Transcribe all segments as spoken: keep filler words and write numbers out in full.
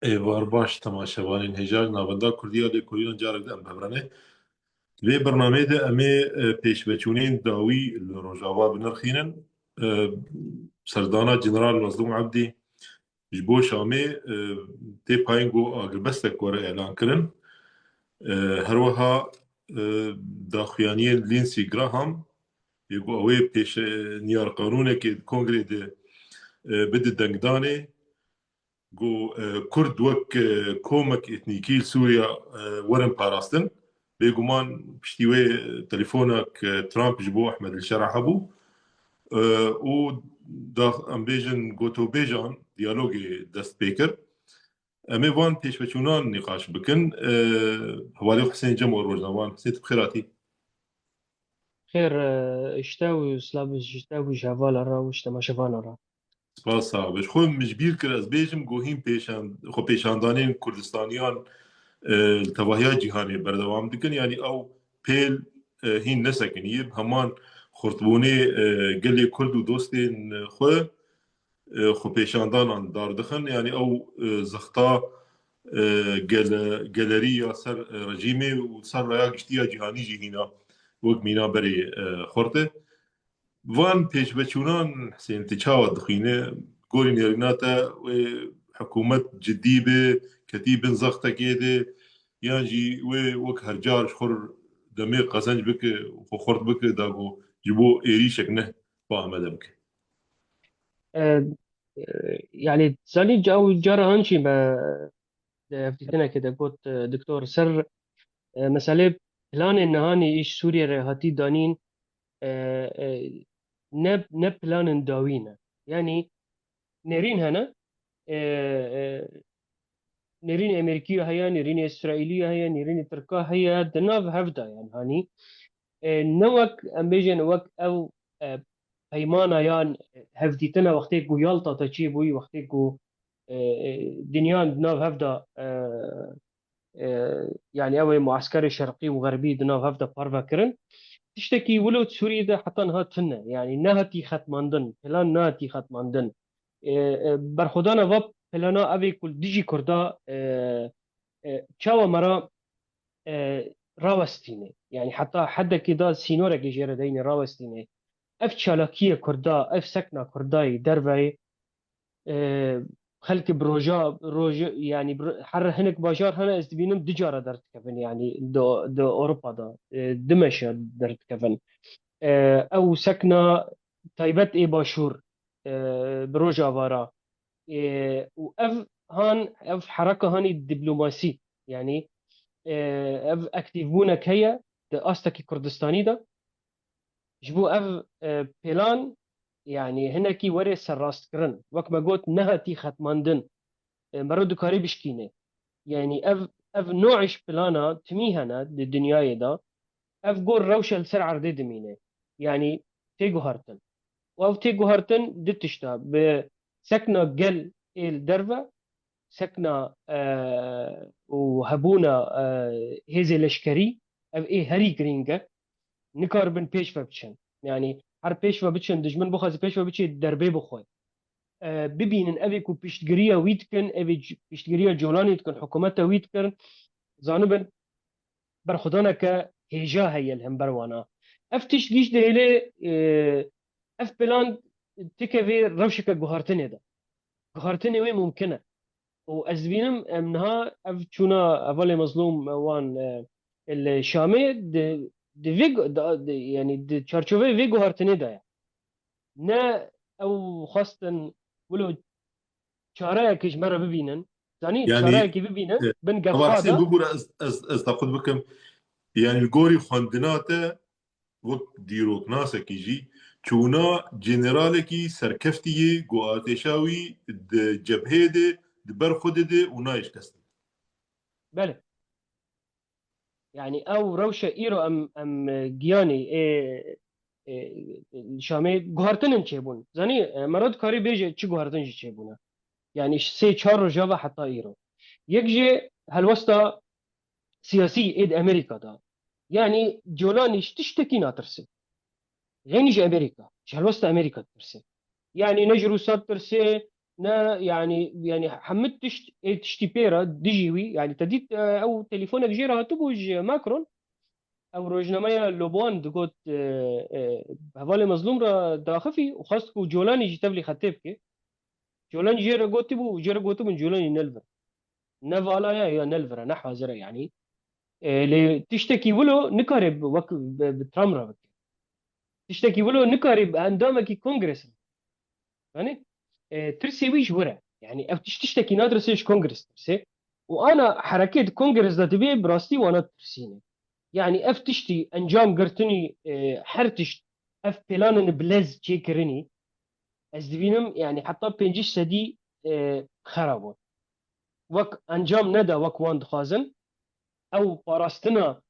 Êvar baş, temaşevanên hêja li Navenda Kurdî ya Lêkolînan, carek din em bi hev re ne. Vê bernameyê de em ê, e, pêşveçûnên dawî li Rojava binirxînin. E, serdana General Mezlûm Ebdî ji bo Şamê, e, tê payîn ku agirbestek were elan kirin. E, her wiha, e, daxuyaniyên Lindsey Graham yê ku ew ê pêşniyar qanûnekê di kongrê de, e, bide dengdanê, ku, e, Kurd wek, e, komek etnîkî li Sûriya, e, werin parastin. Bêguman piştî wê telefonek, e, Trump ji bo Ehmed el-Şera hebû. E, û da, em bêjin, gotobêjan diyalogê dest pê kir. Em ê van pêşveçûnan nîqaş bikin. E, hevalê Husên Cemo, rojnavan. Husên, tu bi xêr hatî. Xêr, e, ji te û silav ji te û ji hevala re û ji temaşevana re. Spas, sax be. Ji xwe min ji bîr kir, ez bêjim, ku hîn pêşan-, xwepêşandanên Kurdistaniyan, e, li tevahiya cîhanê berdewam dikin. Yanî ew pêl, e, hîn nesekiniye. Bi heman xurtbûnê, e, gelê Kurd û dostên xwe, e, xwepêşandanan dar dixin. Yanî ew, e, zexta, e, gele-, gelerî ya ser, e, rejîmê û ser raya giştî ya cîhanî jî hîna wek mîna berê, e, xurt e. Van pêşveçûnan, Husên, tu çawa dixwîne? Gorî nêrîna te, wê hikûmet cidî be, ketî bin zextekê de, yan jî wê wek her car ji xwe demê qezenc bike û xwe xurt bike, da ku ji bo êrîşek ne bi amede bike? E, e, yanî, zanî, ca-, ew cara han jî me di hevdîtinekê de got, e, Doktor, ser, e, meselê planên nihanî ji Sûriyê re hatî danîn, e, e, ne, ne planên dawî ne. Yanî nêrîn hene, e, e, nêrînê Amerîkî ya heye, nêrînê Îsraîlî ya heye, nêrînê Tirka heye, di nav hev de yan hanî. E, ne wek, em bêjin, wek ew, e, peymana yan hevdîtina wextê ku Yalta te çêbûyî, wextê ku, e, e, dinya di nav hev de, e, e, yanî ew ê mueskerê şerqî û xerbî di nav hev de parve kirin. Tiştekî wilo di Sûriyê de heta niha tune. Yanî nehatî xetmandin, plan nehatî xetmandin. E, e, berxwedana va plana ev ê ku li dijî Kurda, e, e, çawa me re, e, rawestîne. Yanî heta hedekê de sînorekê jê re deyne rawestîne. Ev çalakiyê Kurda, ev sekna Kurda yê derveyê, e, xelkê bi roja, roj, yanî bi ro-, her hinek bajar hene, ez dibînim du cara derdikevin, yanî di, di Ewropa de, e, du meşe derdikevin. E, ew sekna taybet ê başûr, e, bi rojava re. E, û ev han, ev hereka hanî diplomasî, yanî, e, ev aktîvbûnek heye di astekî Kurdistanî de. Ji bo ev, e, plan, yanî hinekî were serrastkirin. Wek me got, nehatî xetmandin. E, mero dikarî bişkîne. Yanî ev, ev no'ê ji plana timî hene di dinyayê de. Ev gor rewşe li ser erdê dimîne. Yanî tê guhartin. Û ev tê guhartin du tişta. Bi sekna gel ê li derve, sekna, e, û hebûna, e, hêzê leşkerî, ev ê herî girîng e. Nikaribin pêş ve biçin. Yanî her pêş ve biçin, dijmin bixwaze pêş ve biçê derbê bixwe. E, bibînin evê ku piştgiriya wî dikin, evê c-, piştgiriya Colanê dikin, hikûmeta wî dikin, zanibin berxwedaneke hêja heye li hember wana. Ev tişt gîş dihêle, e, ev plan tike vê rewşeke guhartinê de. Guhartinê wê mumkin e. Û ez dibînim, em niha ev çûna hevalê Mezlûm wan, e, li Şamê di, di vê gu-, di, di, yanî di çarçoveyê vê guhartinê de ye. Ne ew xwestin wilo çareyekê ji me re bibînin. Zanî, yanî, çareyekê bibînin, e, bin Heval gefa Husên, de. Bibûre ez, ez, ez te qut bikim. Yanî li gorî xwendina te, wek dîroknasekî jî, çûna generalekî serkeftî yê ku artêşa wî di cebheyê de, di ber xwe de de û nayê şikestin. Belê. Yanî ew rewşe îro em, em, e, giyanî ê, ê, li Şamê guhartinin çêbûn. Zanî, e, mero dikarî bêje çi guhartin jî çêbûne. Yanî ji sê çar roja ve heta îro. Yek jê helwesta siyasî ê di Amerîka de. Yanî Colanî ji tiştekî natirse. Xeynî ji Amerîka, ji helwesta Amerîka ditirse. Yanî ne ji Rûsa ditirse, ne, yanî, yanî hemû tişt, ê tiştî pê re dijî wî, yanî te dît, e, ew telefonek jê re hatibû ji Macron, ew rojnameya Le Monde digot, e, e, hevalê Mezlûm re daxifî û xwest ku Colanî jî tevlî xetê bike. Colanî jê re gotibû, jê re gotibûn Colanî ne li vir. Ne vala ye ya ne li vir e, ne hazir e yanî. E, lê tiştekî wilo nikare bi, wek bi, bi Trump re bike. Tiştekî wilo nikare bi endamekî kongres re. Yanî, e, tirsê wî ji wir e. Yanî ev tiş-, tiştekî nadirise ji kongres tirsê. Û ana herekê di kongres de dibe bi rastî wana tirsîne. Yanî ev tiştî encam girtinî, e, her tişt ev planên bilez çêkirinî, ez dibînim, yanî heta pêncî sedî, e, xera bûn. Wek encam neda wek wan dixwazin, ew parastina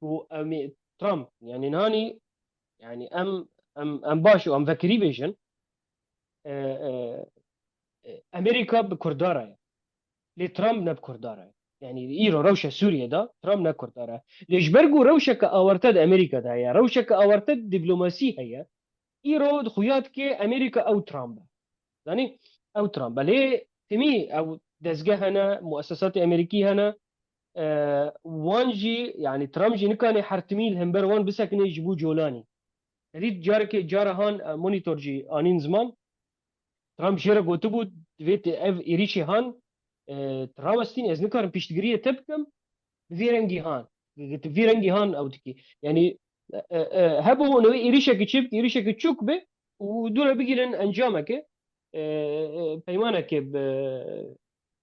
ku em ê Trump, yanî nihanî, yanî em, em, em baş û em vekirî bêjin, e, e, e, Amerîka bi Kurda re ye. Lê Trump ne bi Kurda re ye. Yanî îro rewşa Sûriyê de Trump ne Kurda re ye. Lê ji ber ku rewşeke awarte di Amerîka de heye, rewşeke awarte dîplomasî heye, îro xuya dike Amerîka ew Trump e. Zanî? Ew Trump e. Lê timî ew dezgeh hene, muesesatê Amerîkî hene, e, wan jî, yanî Trump jî nikane her timî li hember wan bisekine ji bo Colanî. Te dît carekê, cara han, e, Monitor jî anîn ziman, Trump jê re gotibû, divê te ev êrîşê han, e, tu rawestînî, ez nikarim piştgiriyê te bikim, bi vî rengî han. Bi vî rengî han ew dikî. Yanî, e, e, e, hebû hûn wê êrîşekî çêbikî, êrîşekî çûk be û dû re bigîrin encamekê, e, e, peymanekê bi,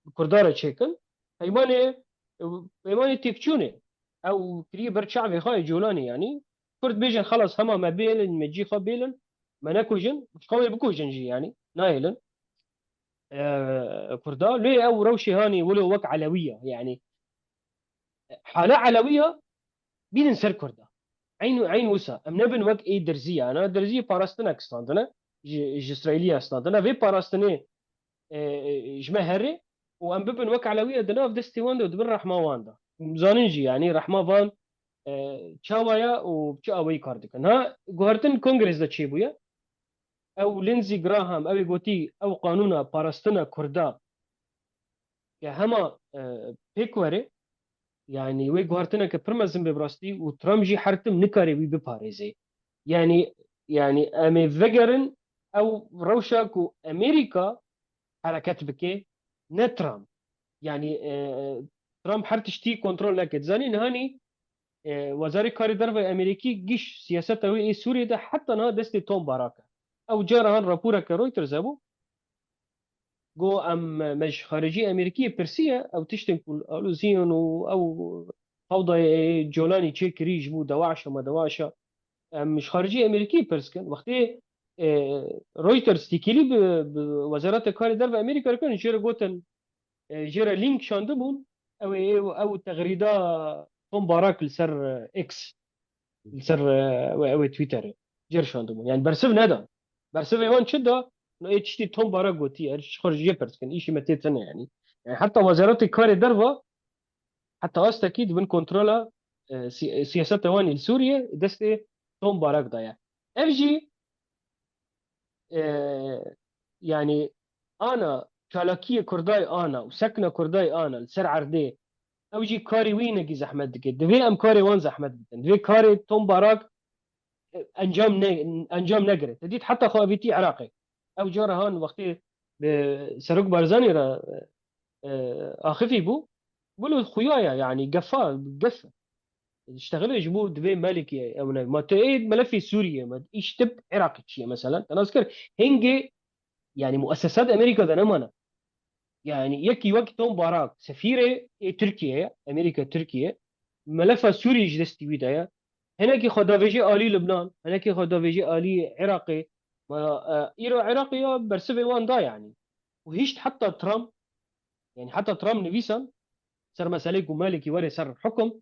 bi Kurda re çêkin. Peymanê, e, peymanê têkçûnê. Ew kiriye ber çavê xwe yê Colanî yanî. Kurd bêjin, xelas, hema me bêlin, me cî xwe bêlin, me nekujin, xwe wê bikujin jî, yanî, nahêlin. Eee, Kurda, lê ew rewşê hanî wilo wek Elewî ye, yanî, hala Elewî ye, bînin ser Kurda. Eyn û eyn wisa, em nebin wek ê Dirzî ye, ana Dirzî parastinek standine, ji, ji Îsraîlî ye standine, vê parastinê, e, e, ji me herê û em bibin wek Elewî ye di nav destê wan de û di bin rehma wan de. Hûn zanin jî, yanî rehma van, e, çawa ye û bi çi awayî kar dikin. Ha, guhertin kongres de çêbûye. Ew Lindsey Graham, ew ê gotî, ew qanûna parastina Kurda ke hema, e, pêk were, yanî wê guhertineke pir mezin be bi rastî û Trump jî her tim nikare wî biparêze. Yanî, yanî em ê vegerin ew rewşa ku Amerîka hereket bike, ne Trump. Yanî, e, Trump her tiştî kontrol neke. Dizanî nihanî, e, Wezarê Karê Derve Amerîkî giş siyaseta wê ê Sûriyê de heta niha destê Tom Barak e. Ew cara han raporeke Reuters hebû. Got, em, me ji xaricî Amerîkiyê pirsiye, ew tiştên ku alozî in û ew fewdayê Colanî çêkirî ji bo DAIŞ e, me DAIŞ e. Em ji xaricî Amerîkiyê pirs kin. Wextê, e, Reuters têkilî bi, bi Wezareta Karê Derve Amerîka re kirin, jê re gotin, e, jê re lînk şandibûn, ew ê, ew, ew texrîda Tom Barak li ser, e, X, li ser, e, ew ê, ew ê Twitterê, jê re şandibûn. Yani bersiv nedan. Bersivê wan çi da? No ê tiştî Tom Barak gotiye, ji xwe jê pirs kin, îşî me tê tine yani. Yani heta Wezaretê Karê Derve, heta astekî di bin kontrola, e, si-, siyaseta wan ê li Sûriye destê Tom Barak daye. Ev jî, e, yani ana çalakiyê Kurdayê ana û sekna Kurdayê ana li ser erdê, ew jî karê wî hinekî zehmet dike. Divê em karê wan zehmet bikin. Divê karê Tom Barak, e, encam ne-, encam negire. Te dît heta xwe avêtî Iraqê. Ew cara han wextê bi Serok Barzanî re, e, axifî bû. Wilo xuya ya, yani gefa, gef. Diştexile ji bo divê Malikî ew ne. Ma tu ê melefê Sûriyê, ma îş tip Iraqî çi ye mesela? Te nas kir, hingê, yani muessesat Amerîka de nemane. Yani yekî wek Tom Barak, sefîrê ê Tirkiyeyê, Amerîka Tirkiye, melefa Sûriyê ji destî wî de ye. Hinekî xwe davêjê alî Libnan, hinekî xwe davêjê alî Iraqê. Ma, e, îro Iraqê ya bersivê wan da yani. Û hişt heta Trump, yani heta Trump nivîsan, ser meselê ku Malikî were ser hukum,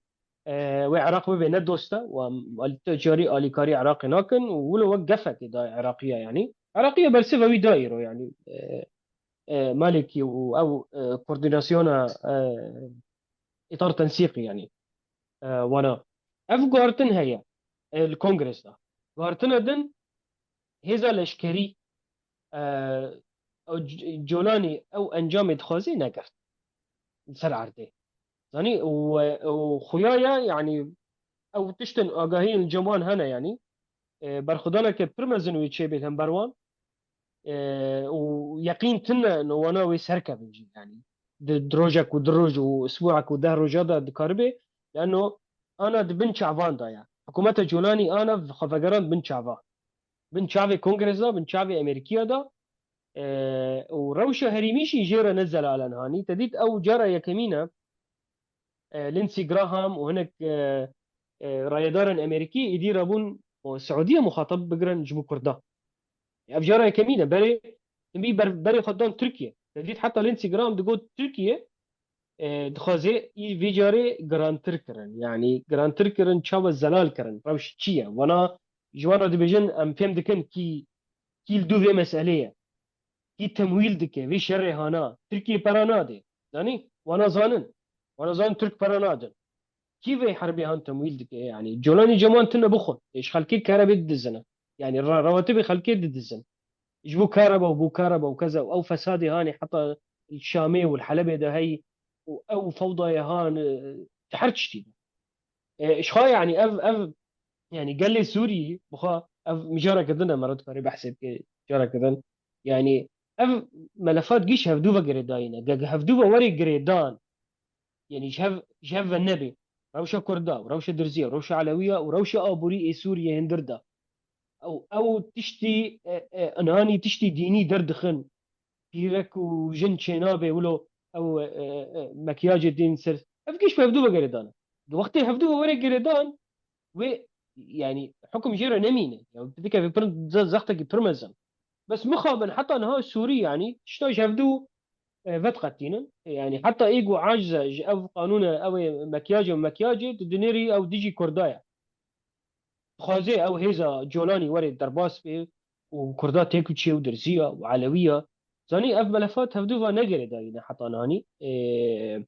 e, wê Iraq bibe ne dost e, û em al-, te carî alîkarî Iraqê nakin û wilo wek gefekê da Iraqiya yani. Iraqiya bersiva wî da îro yani, e, e, Malikî û ew, e, koordînasyona, e, îtar tensîqî yani, e, wana. Ev guhartin heye, e, li kongres de. Guhartina din hêza leşkerî, e, Ew C-, Colanî ew encamê dixwazê negirt li ser erdê. Zanî, û, û xuya ye, yanî, ew tiştin agahiyên li cem wan hene, yanî, e, berxwedaneke pir mezin wê çêbê li hember wan. E, û yeqîn tune no wana wê serkevin jî, yanî, di, di rojek û du roj û isbûek û deh roja de dikaribe, leno ana di bin çavan de ye. Hikûmeta Colanî ana xwe vegerand bin çava. Bin çavê Kongresa, bin çavê Amerîkiya de, e, û rewşa herêmî jî jê re ne zelal e nihanî. Te dît ew cara yekemîn e, e, Lindsey Graham û hinek, e, e, rayedarên Amerîkî êdî rabûn û Siûdiye muxatab bigirin ji bo Kurda. Ev cara yekemîn e. Berê, himî ber-, berê xwe dan Tirkiye. Te dît heta Lindsey Graham digot Tirkiye, e, dixwaze î vê carê girantir kirin. Yanî girantir kirin, çawa zelal kirin. Rewş çi ye? Wana ji wan re dibêjin, em fêm dikin kî, kî li dû vê meselê ye. Kî temwîl dike vê şerê hana? Tirkiye pera nade. Zanî? Wana zanin. Wana zanin Tirk pera nadin. Kî vê herbê han temwîl dike? Yanî Colanî cem wan tune bixwe. Ê ji xelkê kerebê didizine. Yanî re-, rewatibê xelkê didizin. Ji bo kareba û bo kareba û keza û ew fesadê hanê heta Şamê û li Helebê de hey û ew fewdayê han, e, her tiştî de. E, ji xwe, yanî, ev, ev, yanî, gelê Sûrî, bi xwe, ev mijareke din e, me re dikarê behsê bike, mijareke din. Yanî, ev melefat gîş hevdû ve girêdayî ne. Ge, ge hevdû ve werê girêdan, yanî, ji hev, ji hev ve nebê. Rewşa Kurda û rewşa Dirziya, rewşa Elewiya û rewşa aborî ê Sûriyê hindir da. Ew, ew tiştî, e, e, inanî tiştî dînî derdixin. Pîrek û jin çênabe wilo ew, e, e, e, mekyajê dên ser. Ev giş bi hevdû ve girêdan e. Di wextê hevdû ve were girêdan, wê, yanî, hukum jê re nemîne. Ya, dikeve pir ze-, zextekî pir mezin. Bes mixabin heta niha Sûrî, yanî, tişta ji hevdû, e, vediqetînin. Yanî, heta ê ku acize ji ev qanûne, ew ê mekyajê û mekyajê, tu dinêrî ew dijî Kurda ye. Dixwaze ew hêza Colanî were derbas bê û Kurda têk û çê û Dirziya û Elewiya. Zanî ev melefat hevdû va negirêdayî ne heta nanî. Ê,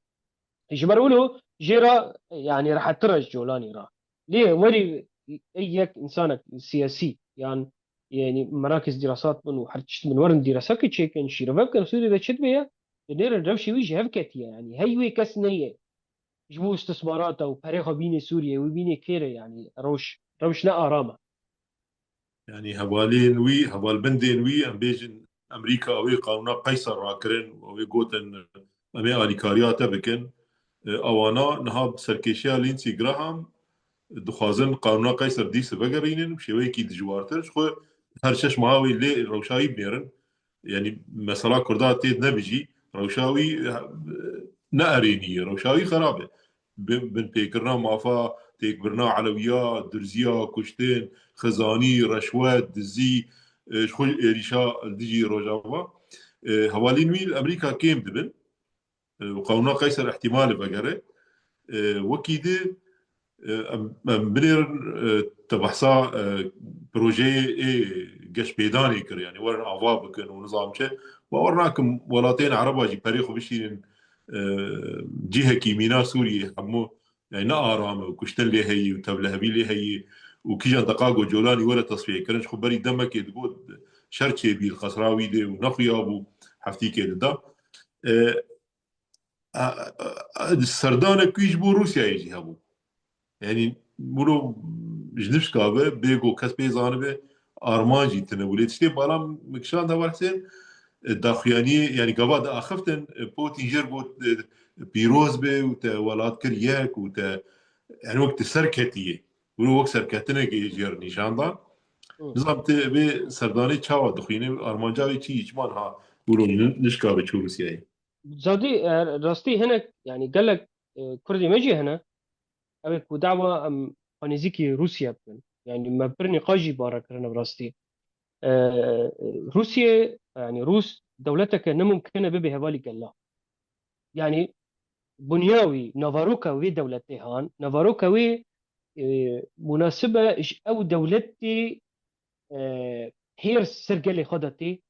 ji ber wilo jê re, yanî rehettir e ji Colanî re. Lê werî ey yek însanek siyasî yan, yanî merakîz dîrasat bin û her tişt bin werin dîrasakê çêkin, şîrove bikin, Sûriyê de çi dibe ye? Dinêrin rewşê wî ji hev ketiye, yanî hey wê kes neyê. Ji bo istismarata û perê xwe bînê Sûriyê, wî bînê kêrê, yanî rewş, rewş ne aram e. Yanî hevalên wî, hevalbindên wî, em bêjin Amerîka ew ê qanûna Qeyser rakirin û ew ê gotin, em ê alîkariya te bikin. E, ewana niha bi serkêşiya Lindsey Graham dixwazin qanûna Qeyser dîs vegerînin, bi şêweyekî dijwartir. Ji xwe her şeş meha wê lê rewşa wî binêrin. Yanî mesela Kurda tê nebijî, rewşa wî, e, ne erênî ye, rewşa wî xerab e. Bin, binpêkirina mafa, têkbirina Elewiya, Dirziya, kuştin, xizanî, reşwet, dizî, e, ji xwe êrîşa li dijî Rojava. E, hevalên wî li Amerîka kêm dibin. E, û qanûna Qeyser ihtimal e vegere. E, wekî di, e, em, em binêrin, e, te behsa, e, projeyê ê geşpêdanê kir, yanî werin ava bikin û nizam çi. Bawer nakim welatên Ereba jî perê xwe bişînin, e, cihekî mîna Sûriyê hemû, yanî ne aram e û kuştin lê heyî û tevlihevî lê heyî û kîjan deqa ku Colanî were tesfiyê kirin, ji xwe berî demekê digot şer çêbî li qesra wî dê û nexuya bû heftîkê dida. E, a, a, a, serdanek wî ji bo Rûsyayê jî hebû. Yanî wilo ji nifşka ve bê ku kes pê zanibe arman jî tine bû. Lê tiştê bala min kişand heval Husên, e, daxuyaniyê, yanî gava diaxiftin, e, Putin jê re got, e, pîroz be û te welat kir yek û te, yanî wek tu serketiyê. Wilo wek serketinekê jê re nîşan da. Hı. Nizam tu vê serdanê çawa dixwînî, armanca wê çi yî, çima niha wilo ni-, nişka ve çû Rûsyayê? Zadî, e, rastî hinek, yanî gelek, e, Kurdê me jî hene. Ew ê ku dawa em xwe nêzîkî Rûsya bikin. Yanî me pir nîqaş jî bare kirine bi rastî. E, Rûsya, yanî Rûs dewleteke ne mumkin e bibe hevalî gela. Yanî bunya wî, navaroka wê dewletê han, navaroka wê, e, munasib e ji ew dewletê, e, hêrs ser gelê xwe de tê.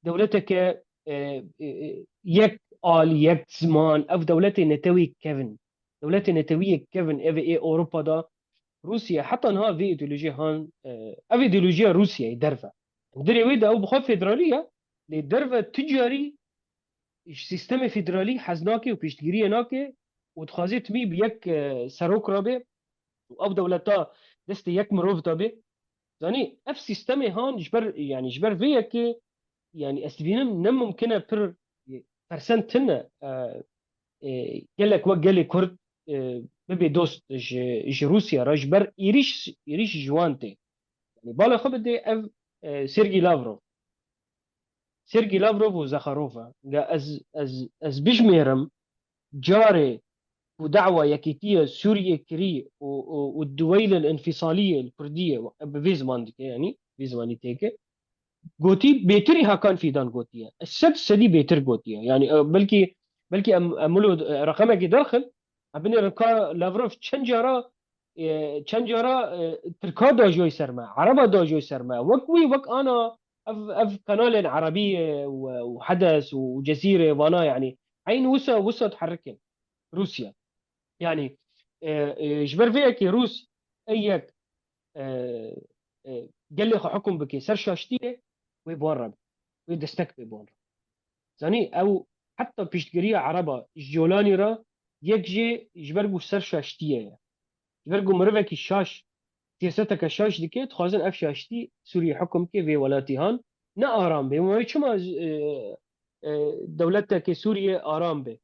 Dewleteke, e, e, e, yek alî, yek ziman, ev dewletê netewê kevin. Dewletê netewiyê kevin, ev ê Ewropa de Rûsya, heta niha vê îdeolojiyê han, e, ev îdeolojiya Rûsyayê derve. Hundirê wê de ew bi xwe federalî ye, Lê derve tu carî ji sîstemê federalî hez nake û piştgiriyê nake û dixwaze timî bi yek, e, serok re be û ev dewleta destê yek mirov de be. Zanî, ev sîstemê han ji ber, yanî ji ber vê yekê, yanî ez dibînim ne mimkin e pir, e, persen tune, e, e, gelek wek gelê Kurd, e, bibe dost ji, ji Rûsya re, ji ber êrîş, êrîş ji wan tê. Yanî bala xwe bide ev, e, Sergî Lavrov. Sergî Lavrov û Zaxarov e. Ga ez, ez, ez bijmêrim carê ku dawa yekîtiya Sûriyê kirî û, û, û duweyl el înfîsaliyê li Kurdiyê bi vê ziman dike, yanî vê zimanî têke. Gotî bêtirî Hakan Fîdan gotiye. Sed sedî bêtir gotiye. Yanî, e, belkî, belkî em, em wilo, e, reqemekî derxin, em binêrin ka Lavrov çend cara, e, çend cara, e, Tirka dajoy ser me, Ereba dajoy ser me. Wek wî, wek ana ev, ev kanalên Erebî, e, û, û Hedes û Cezîrê vana, yanî eyn wisa, wisa diherikin Rûsya. Yanî, e, e, ji ber vê yekê Rûs ey yek, e, e, gelê xwe hukum bike ser şaştiyê, wê bi wan re be. Wê destek bê bi wan re. Zanî, ew heta piştgiriya Ereba ji Colanî re yek jê ji ber ku ser şaştiyê ye. Ji ber ku mirivekî şaş siyaseteke şaş dike, dixwazin ev şaştî Sûriyê hukum bike vê welatî han. Ne aram bê. Wê çima, e, e, dewleteke Sûriyê aram be?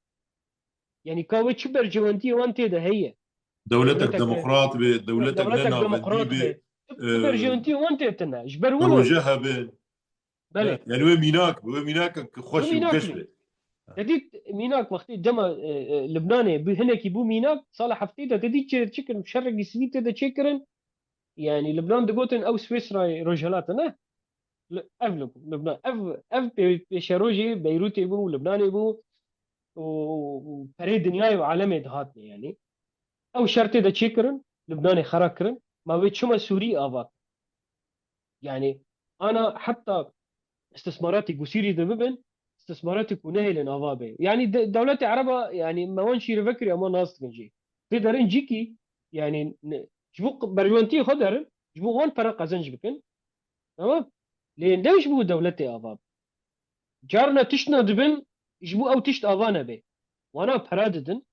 Yanî ka wê çi berjewendiyê wan tê de heye? Dewletek Dewletek demokrat be, dewletek dewletek nenavendî demokrat be, be. Çi, çi e, berjewendiyê wan tê tine? Ji ber wilo proje hebe. Belê. Yani wê mînak be, wê mînakek xweş û mînak geş be. Te dît mînak wextê dema, e, e, Libnanê bû, hinekî bû mînak, sala heftê de te dît çê çi kirin, şerekî sivîl tê de çêkirin. Yani Libnan digotin ew Swîsrayê Rojhilat e, ne? Li, ev li, Libnan, ev, ev pê-, pêşerojê Beyrûtê bû, Libnanê bû û, û perê dinyayê û alemê dihatine yani. Ew şer tê de çêkirin, Libnanê xera kirin, ma wê çima Sûrî ava kir? Yani, ana heta istismaratê ku Sûrî de bibin, istismaratê ku nehêlin ava be. Yani, de-, dewletê Ereba, yani, me wan şîrove kiriye, ama nas dikin jî. Vê derin cîkî, yani, ne, ji bo q-, berjewendiyê xwe derin, ji bo wan pere qezenc bikin. Tamam? Lê ne ji bo dewletê ava be. Carna tiştna dibin, ji bo ew tişt ava nebe. Wana pere didin.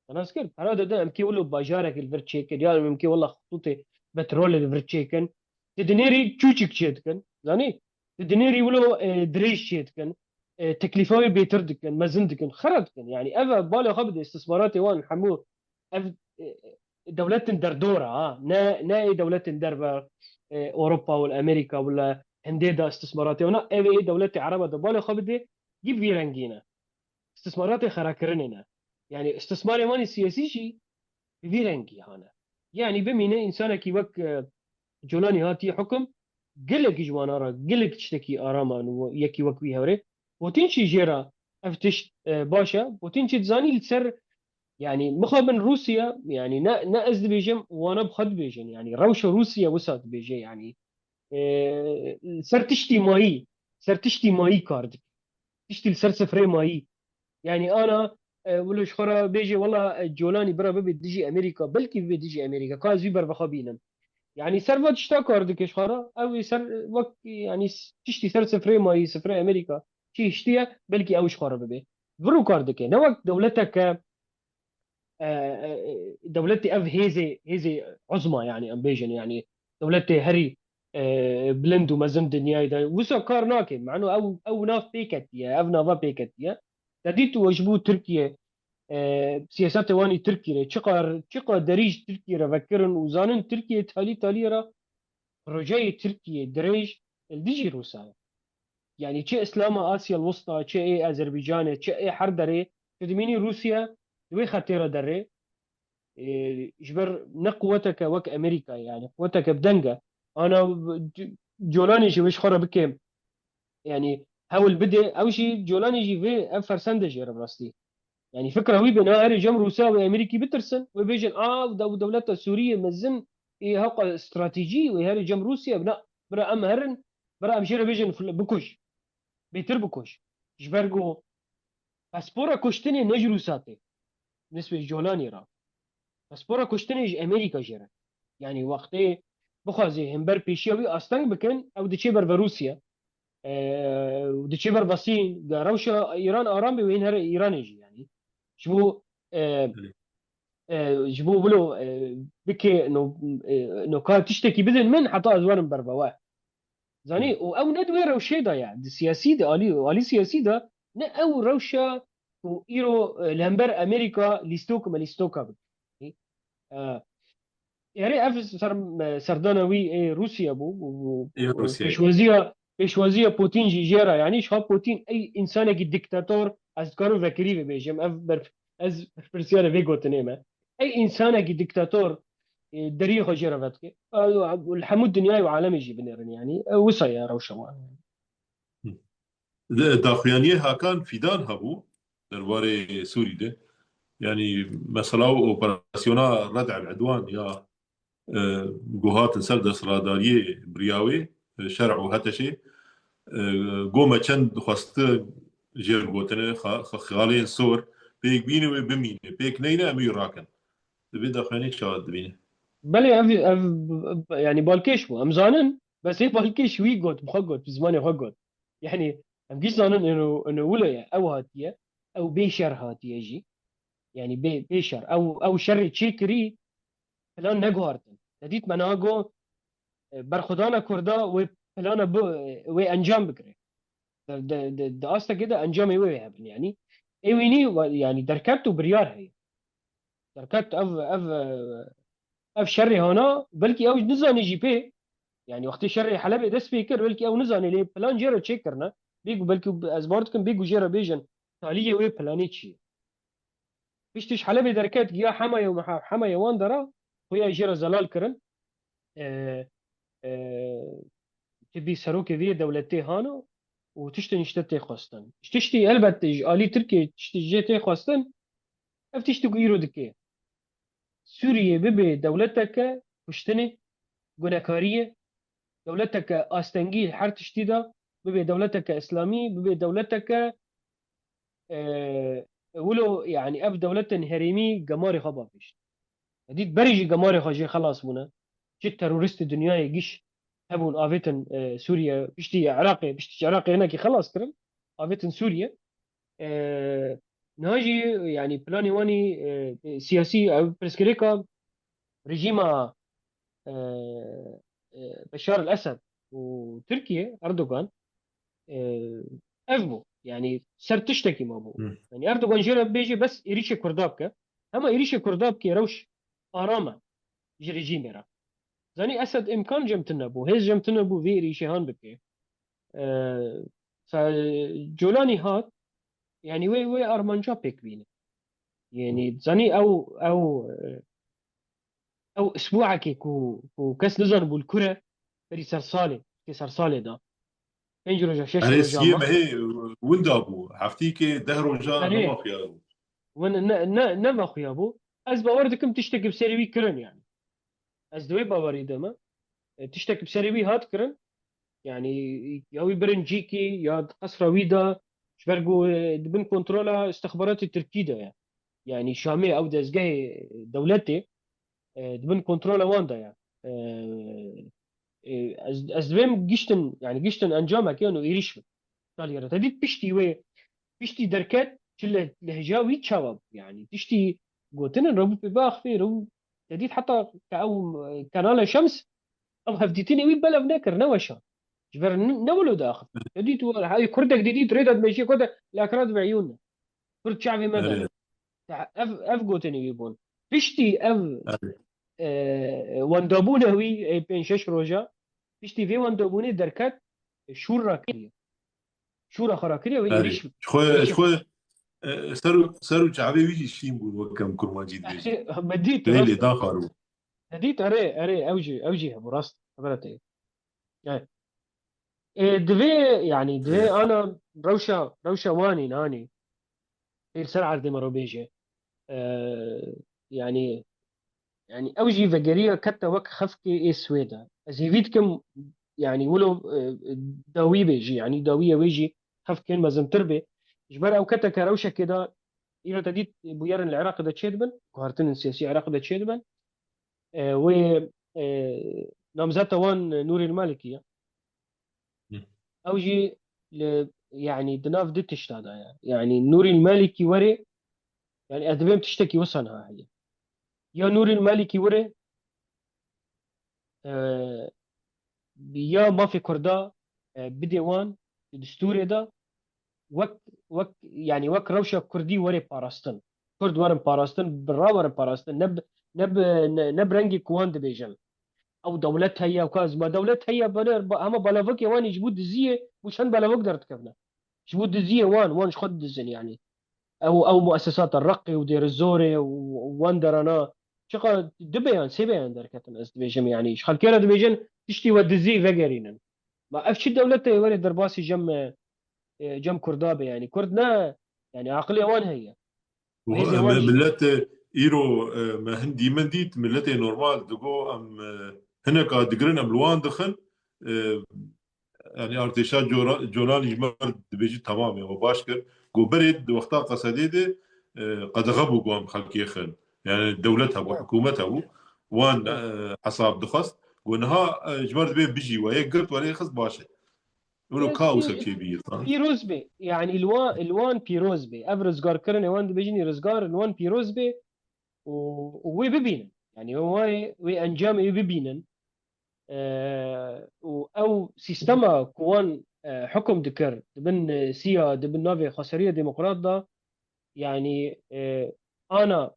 Te nas kir, pere didin, em kê wilo bajarek li vir çêkir, ya em kê wila xitûtê petrolê li vir çêkin. Di dinêrî çûçik çêdikin. Zanî? Di dinêrî wilo, e, dirêj çêdikin. E, teklîfa wê bêtir dikin, mezin dikin, xera dikin. Yani ev e, bala xwe bide istismaratê wan hemû ev, e, dewletin derdora, ha, ne, ne ê dewletin derve, e, Ewropa û Amerîka wila hindê de istismaratê wana, ev ê dewletê Ereba de bala xwe bide, yî vî rengî ne. Istismaratê xerakirinê ne. Yani istismarê wan ê siyasî jî bi vî rengî hane. Yani bimîne însanekî wek, e, Colanî hatiye hukum, gelekî ji wana re, gelek tiştekî aram an û yekî wek wî hewrê. Putin jî jê re ev tişt, e, baş e. Putin jî dizanî li ser, yani, mixabin Rûsya, yani, ne, ne ez dibêjim, wana bi xwe dibêjin. Yani, rewşa Rûsya wisa dibêje, yani, e, ser tiştî mayî, ser tiştî mayî kar dike. Tiştî li ser sifrê mayî. Yani, ana, e, wilo ji xwe re bêje, wela, e, Colanî bira bibe dijî Amerîka, belkî bibe dijî Amerîka. Ka ez wî bervexwe bînim. Yani, ser va tişta kar dike ji xwe re. Ew ê ser, e, wek, yani, s-, tiştî ser sifrê mayî, sifrê Amerîka çi hiştiye, belkî ew ji xwe re bibe. Vir û kar dike. Ne wek dewleteke, e, e, e, dewletê ev hêzê, hêzê uzma, yani, em bêjin, yani, dewletê herî, e, bilind û mezin dinyayê de. Wisa kar nake. Mano ew, ew nav pê ketiye, ev nava pê ketiye. Te dît û ji bo Tirkiye, e, siyasetê wan ê Tirkiyê re, çiqar, çiqar derî ji Tirkiyê re vekirin û zanin Tirkiye talî talî re projeyê Tirkiyê dirêj li dijî Rûsa ye. Yani çi Îslama Asya Wista, çi ê Azerbaycanê, çi ê her derê, tu dimînî Rûsya di wê xetê re derê, e, ji ber ne quweteke wek Amerîka ye, yani quweteke bi deng e. Ana, c-, Colanî jî wê ji xwe re bike, yani hewl bide, ew jî Colanî jî vê ev fersende jê re bi rastî. Yani fikra wî bê, na herê cem Rûsya û Amerîkî bitirsin, wê bêjin, a, ew de-, ew dewleta Sûriyê mezin ê hewqa stratejî wê herê cem Rûsya, na, bira em herin, bira em jê re bêjin, fil-, bikuj. Bêtir bikuj. Ji ber ku paspora kuştinê ne ji Rûsa tê. Nisbê ji Colanî re. Paspora kuştinê ji Amerîka jê re. Yani wextê bixwazê hember pêşiya wî asteng bikin, ew diçê ber ve Rûsya. E, diçe ber Basî, rewşa Îran aram be, wê hîn here Îranê jî, yanî. Ji bo, e, e, ji bo wilo, e, bike, no, e, no ka tiştekî bidin min, heta ez werim ber ve we. Zanî, û ew ne di wê rewşê de ye. Di siyasî de, alî, alî siyasî de ne ew rewşa ku îro, e, li hember Amerîka lîstok me lîstoka bike. E, erê ev ser-, serdana wî ê Rûsya bû, û, û, Ê û Rûsya. Pêşwaziya, pêşwaziya Putin jî jê re, yanî ji ha Putin ey însanekî diktator, ez dikarim vekirî vê bêjim, ev ber-, ez berpirsiyarê vê gotinê me. Ey însanekî diktator, e, deriyê xwe jê re vedike. E, li hemû dinyayê û alemê jî binêrin, yanî, e, wisa ye rewşa wan. Di daxuyaniyê Hakan Fîdan hebû derbarê Sûrî de. Yanî mesela operasyona Red El Edwan ya, e, ku hatin ser desthilatdariyê bi riya wê, e, şer û HTŞê, e, ku me çend xwesti jê re gotine, xa-, xa-, xalên sor, pêk bîne wê bimîne, pêk neyne em wî rakin. Di vê daxuyaniyê çawa dibîne? Belê ev, ev, yanî balkêş bû. Em zanin, bes ê balkêş wî got, bi xwe got, bi zimanê xwe got. Yanî em giş zanin ino, ino wilo ye, ew hatiye, ew bê şer hatiye jî. Yanî bê, bê şer. Ew, ew şerê çêkirî plan neguhartin. Te dît me niha got, e, berxwedana Kurda wê plana bi, wê encam bigire. Di, di, di, di astekê de encamê wê hebin, yanî. Ê wînî, yanî derket û biryar heye. Derket ev, ev, ev şerê hana, belkî ew nizanî jî pê, yanî wextê şerê Helebê dest pê kir, belkî ew nizanî lê plan jê re çêkirine. Bêku belkî ez bawer dikim, bêku jê re bêjin, taliyê wê planê çi ye? Piştî ji Helebê derket, giya Hemaya û Meha-, Hemaya wan dera, xuya jê re zelal kirin. E, e, tibî serokê vê dewletê hano û tiştên ji te tê xwestin. Ji tiştî, elbet, ji alî Tirkiyê tiştî jê tê xwestin, ev tiştî ku îro dike. Sûriye bibe dewleteke kuştinê, gunekariyê, dewleteke astengî her tiştî de, bibe dewleteke îslamî, bibe dewleteke, e, wilo, yanî ev dewletên herêmî gemarê xwe bapêşin. Dît berê jî gemarê xwe jê xelas bûne. Çi terorîstê dinyayê giş hebûn avêtin, e, Sûriye, piştî Iraqê, piştî ji Iraqê hinekî xelas kirin, avêtin Sûriye. E, niha jî, yanî planê wanî, e, siyasî, ew pirsgirêka rejîma, e, e, Beşar el-Esed û Tirkiye, Erdogan, e, ev bû. Yanî ser tiştekî mabû. Hı. Yanî Erdogan jê re bêje bes êrîşê Kurda bike. Hema êrîşê Kurda bike rewş aram e ji rejîmê re. Zanî Esed îmkan cem tune bû, hêz cem tune bû vê êrîşê han bike. E, fe-, Colanî hat, yanî wê, wê armanca pêk bîne. Yanî zanî ew, ew, e, ew isbuekê ku, ku kes nizanibû li kur e, berî ser salê, tê ser salê da. Pênc roja, şeş Erê roja siyê ma. Mehê winda bû. Heftîkê deh roja Erê. Nemaxiya bû. Win ne, ne, nemaxiya bû. Ez bawer dikim tiştekî bi serê wî kirin yani. Ez di wê bawerî de me. E, tiştekî bi serê wî hat kirin. Yani ya wî birin cîkî ya di qesra wî de ji ber ku, e, di bin kontrola istixbaratê Tirkî de ye. Yani Şamê ew dezgehê dewletê, e, di bin kontrola wan de ye. E, e, ez, ez divêm giştin, yani giştin encamekê û êrîş bin. Saliyê re. Te dît piştî wê, piştî derket, çi le-, lehja wî çawa bû? Yani tiştî gotinin re bû pê biaxivê, re bû, te dît heta ke ew, e, Kanala Şems, ew hevdîtinê wî belav nekir, neweşand. Ji ber n-, ne wilo diaxivin. Te dît, hey, Kurdek didît, rê de dimeşiye, Kurdek, lakira dibe eyûn ne. Kurd çavê me de. Erê. Te-, ev, ev gotinê wî bûn. Piştî ev, Erê. e, wendabûna wî, e, pênc şeş roja, piştî vê wendabûnê derket, e, şûr rakiriye. Şûra xwe rakiriye, wê Erê. êrîş Ji xwe, ji xwe, e, ser û, ser û çavê wî jî şîn bûn, wek em kurmancî dibêjin. Me dît, Lê rast. Lêdan xwaribû. Me dît, erê, erê, ew jî, ew jî hebû, rast. Xebera te ye. Yani, e, divê, yani, divê Evet. ana rewşa, rewşa wanî nanî. Pêr ser erdê me ro bêje. E, yani, yani, ew jî vegeriya kete wek xefkê ê Swêde. Ez hêvî dikim, yani, wilo, e, dawî bê jî, yani, dawiya wê jî xefkên mezintir bê. Ji ber ew keteke rewşekê de, îro te dît bûyerên li Iraqê de çêdibin, guhertinên siyasî Iraqê de çêdibin. E, wê, e, namzeta wan Nûrî Malikî ye. Hı. Ew jî li, yanî di nav du tişta de ye. Yanî Nûrî Malikî were, yanî ez dibêm tiştekî wisa niha heye. Ya Nûrî Malikî were, e, ya mafê Kurda, e, bidê wan di distûrê de wek, wek, yanî wek rewşa Kurdî were parastin. Kurd werin parastin, bi ra werin parastin. Ne bi, ne bi, ne, ne bi rengê ku wan dibêjin. Ew dewlet heye, ew ka, ma dewlet heye, bane, ba, hema balavokê wan jî ji bo diziyê, bo çend balavok derdikevine. Ji bo diziyê wan, wan ji xwe didizin yanî. Ew, ew muesesata Reqê û Dêrizorê û, û wan derana, çiqa du beyan, sê beyan derketin, ez dibêjim yanî. Ji xelkê re dibêjin, tiştî we dizî vegerînin. Ma ev çi dewlete ye were derbasî cem, e, cem Kurda be yanî. Kurd ne, yanî aqilê wan heye. Hêzê wan jî. Millet, e, îro, e, me hin dîmen dît, milletê normal digo em, e, hineka digirin, em li wan dixin, e, yanî artêşa Cora-, Colanî ji me re dibêjî temam e, we baş kir. Go berê di wexta qesedê de, e, qedexe bû go em xelkê xin. Yanî dewlet hebû, hikûmet hebû. Wan, e, hesab dixwest. Go niha, e, ji me re dibê bijî we. Yek girt we lê xist baş e. Wilo ka wisa çêbî, ha? Pîroz be. Yanî li wan, li wan pîroz be. Ev rizgarkirinê wan dibêjin rizgar, li wan pîroz be û, û wê bibînin. Yanî wê, wê encamê wê bibînin. E, û ew sîstema ku wan, e, hukum dikir, di bin, e, siya, di bin navê xweseriya demokrat de, yanî, e, ana,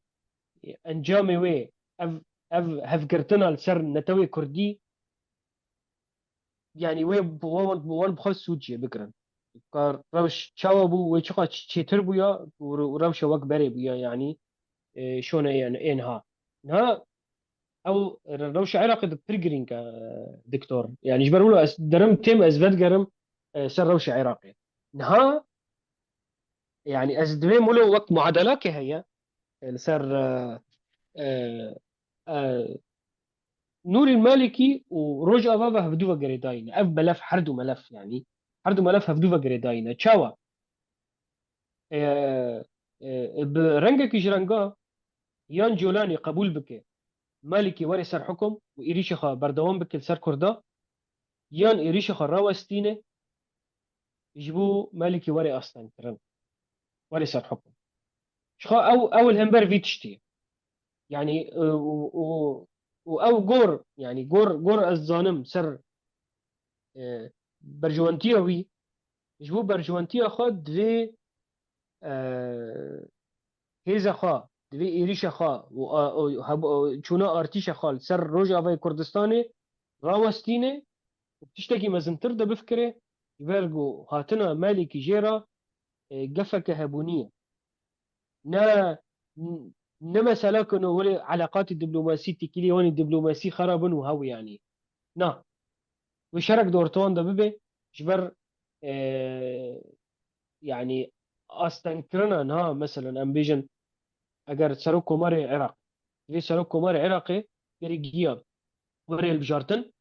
e, encamê wê, ev, ev hevgirtina li ser netewê Kurdî, yanî wê bi wan, bi wan bi xwe sûd jê bigirin. Ka rewş çawa bû, wê çiqa ç-, çêtir bûya û re-, û rewşa wek berê bûya, yanî, e, şone ên, ên ha. Niha ew re-, rewşa Iraqê di pir girîng e, doktor. Yanî ji ber wilo ez derim têm ez vedigerim, e, ser rewşa Iraqê. Niha, yanî ez divêm wilo wek muadelakê heye, e, li ser, e, e, e, Nûrî Malikî û Rojava ve hevdû ve girêdayî ne. Ev melef, her du melef yanî. Her du melef hevdû ve girêdayî ne. Çawa? E, e, bi rengekî ji renga yan Colanî qebûl bike, Malikî were ser hukum û êrîşê xwe berdewam bike li ser Kurda, yan êrîşê xwe rawestîne, ji bo Malikî were astengkirin, were ser hukum. Ji xwe ew, ew li hember vî tiştî ye. Yanî, e, û, û, û ew gor, yanî gor, gor ez zanim ser, e, berjewentiya wî, ji bo berjewentiya xwe divê, e, hêza xwe, divê êrîşa xwe û a, û heb-, û çûna artîşa xwe li ser Rojavayê Kurdistanê rawestîne û tiştekî mezintir de bifikire, ji ber ku hatina Malikî jê re, e, gefeke hebûnî ye. Ne, ne mesela ku no were eleqatî diplomasî, têkilî wanî diplomasî xera bin û hew yanî. Na. Wê şerek di ortawan de bibe, ji ber, e, yanî astengkirina niha, meselen, em bêjin, eger Serok Komarê Iraq, divê Serok Komarê Iraqê gerê giya were hilbijartin,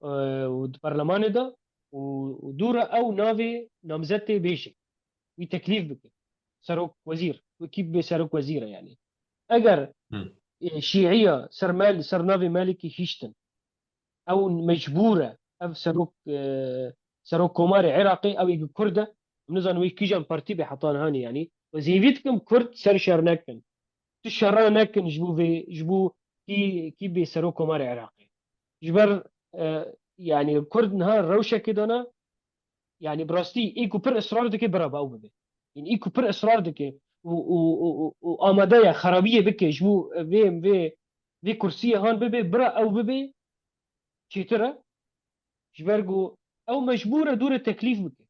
e, û di perlemanê de û, û dû re ew navê namzetê bêje. Wî teklîf bike. Serok wezîr. Wekî bibe serok wezîr e yanî. Eger, Hı. e, şîiya ser mal, ser navê Malikî hiştin, ew mecbûr e. Ev serok, e, serok komarê Iraqê, ew ê Kurd e. Em nizanin wê kîjan partî be heta nihanî yanî. Ez hêvî dikim Kurd ser şer nekin. Tu şera nekin ji bo vê, ji bo kî, kî bê serok komarê Iraqê. Ji ber, e, yanî Kurd niha rewşekê dana, yanî bi rastî ê ku pir israr dike bira bi ew bibe. Yanî ê ku pir israr dike û, û, û, û, û amade ye xerabiyê bike ji bo vê, vê, vê kursiyê han bibe, bira ew bibe çêtir e. Ji ber ku ew mecbûr e dû re teklîf bike.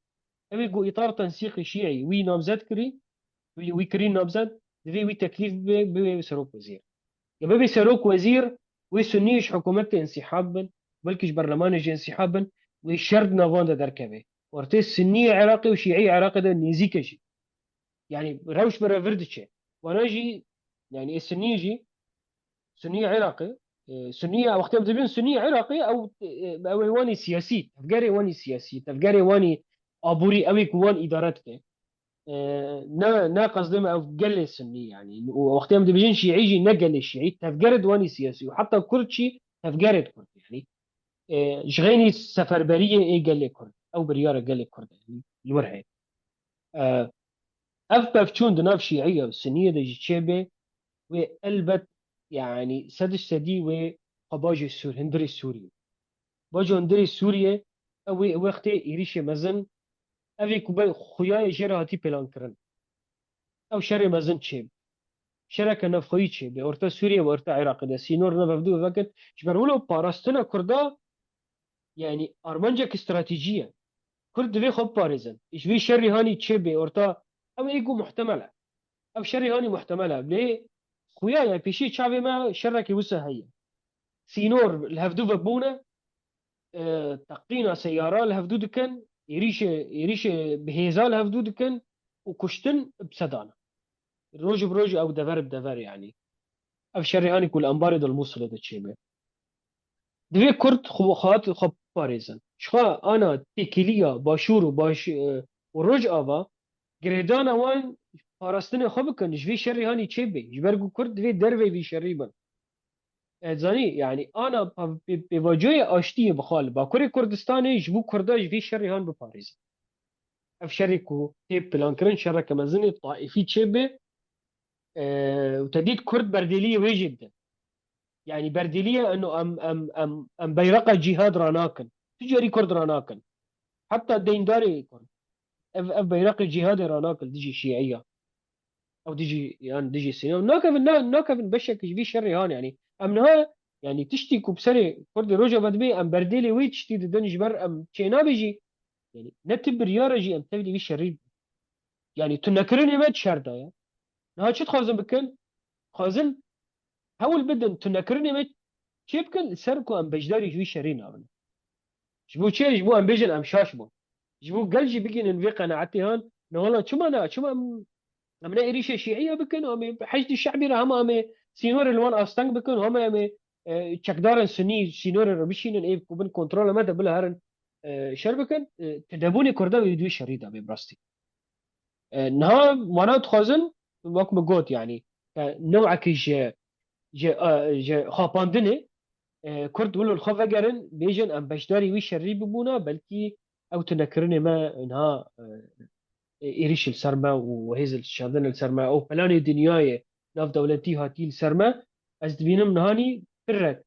Ew ê ku îtar tensîqê şîî wî namzet kirî, wî, wî kirî namzet, divê wî teklîf bibe, bibe serok wezîr. Ya bibe serok wezîr, wê sunnî ji hikûmetê însîhab bin, belkî ji berlemanê jî însîhab bin, wê şer di navan de derkeve. Ortê sunnî Iraqê û şîî Iraqê de nêzîk e jî. Yanî rewş bi revir diçe. Wana jî, yanî ê sunnî jî, sunnî Iraqê, e, sunnî, wextê em dibên sunnî Iraqê, ew, e, ew ê wanî siyasî, tevgerê wanî siyasî, tevgerê wanî aborî, ew ê ku wan îdare dike. E, ne, ne qezdê me ew gelê sunnî, yanî. Û wextê em dibêjin şîî jî ne gelê şîî, tevgerê di wanî siyasî û heta kurd jî tevgerê di kurd, yanî. E, ji xeynî seferberiyê ê gelê kurd. ew biryara gelê Kurd e, li wir heye. E, ev pevçûn di nav Şîiya û Suniyê de jî çêbe, wê elbet, yanî sediş sedî wê xwe bajê Sûr, hundirê Sûriyê. Bajo hundirê Sûriyê, ew wê wextê êrîşê mezin, ev ê ku be xuyayê jê re hatî plankirin. Ew şerê mezin çêbe. Şereke navxweyî çêbe. Orta Sûriyê ve orta Iraqê de sînor ne vevdû vekin. Ji ber wilo parastina Kurda, yanî armancek stratejî ye. Kurd divê xwe biparêzin. Ji vî şerî hanî çêbe orta, ew ê ku muhtemel e. Ev şerî hanî muhtemel e. Lê xuya ye pêşî çavê me şerekî wisa heye. Sînor li hevdû ve bûne, e, teqîna seyara li hevdû dikin, êrîşê, êrîşê bi hêza li hevdû dikin û kuştin bi sedan e. Roj bi roj ew dever bi dever, yanî. Ev şerê hanî ku li Embarê de li Mûsilê de çêbe. Divê Kurd xwe, xwe, xwe biparêzin. Ji xwe ana têkiliya Başûr û Baş-, e, û Rojava girêdana wan parastinê xwe bikin, ji vê şerê hanî çêbe. Ji ber ku Kurd divê dervê vî şerî bin. E, zanî, yanî ana pa-, pê-, pêvajoyê aştiyê bi xwe li Bakurê Kurdistanê ji bo Kurda ji vê şerê han biparêzin. Ev şerê ku tê plankirin, şereke mezin ê taîfî çêbe, e, û te dît Kurd berdêliyê wê jî didin. Yanî berdêliyê eno em, em, em, em beyreqa cîhad ranakin. Tu carî Kurd ranakin. Heta deyndarê Kurd. Ev, ev beyreqê cîhadê ranakin dijî Şîiya. Ew dijî, yan dijî Sînî. Nakevin, na-, nakevin beşek ji vî şerê han, yanî. Em niha, yanî tiştî ku bi serê Kurdê Rojava dibe, em berdêlê wê tiştî didin ji ber em çênabê jî. Yanî ne tu biryara jî em tevlî vî şerî. Yanî tu nekirinê me di şer de ye. Niha çi dixwazin bikin? Dixwazin hewl bidin tu nekirinê me çê bikin, li ser ku em beşdarî ji wî şerî nabin. Ji bo çi? Ji bo em bêjin em şaş bûn. Ji bo gel jî bigihînin vê qenaetê han, ne wela çima ne? Çima em, em ne êrîşê şîiya bikin, em ê Heşdî Şe'bî re hema em ê sînorê li wan asteng bikin, hema em ê, e, çekdarên sunî sînorê re bişînin, ê ku bin kontrola me de bila herin, e, şer bikin. E, tu nebûnê Kurda wê di wî şerî de bê bi rastî. E, niha wana dixwazin, wek min got, yanî, e, newekî ji, ji, e, ji xapandinê, e, Kurd wilo li xwe vegerin, bêjin em beşdarî wî şerî bibûna, belkî ew tunekirinê me niha, e, êrîş li ser me û hêz li şandin li ser me, ew planê dinyayê navdewletî hatî li ser me, ez dibînim nihanî pirrek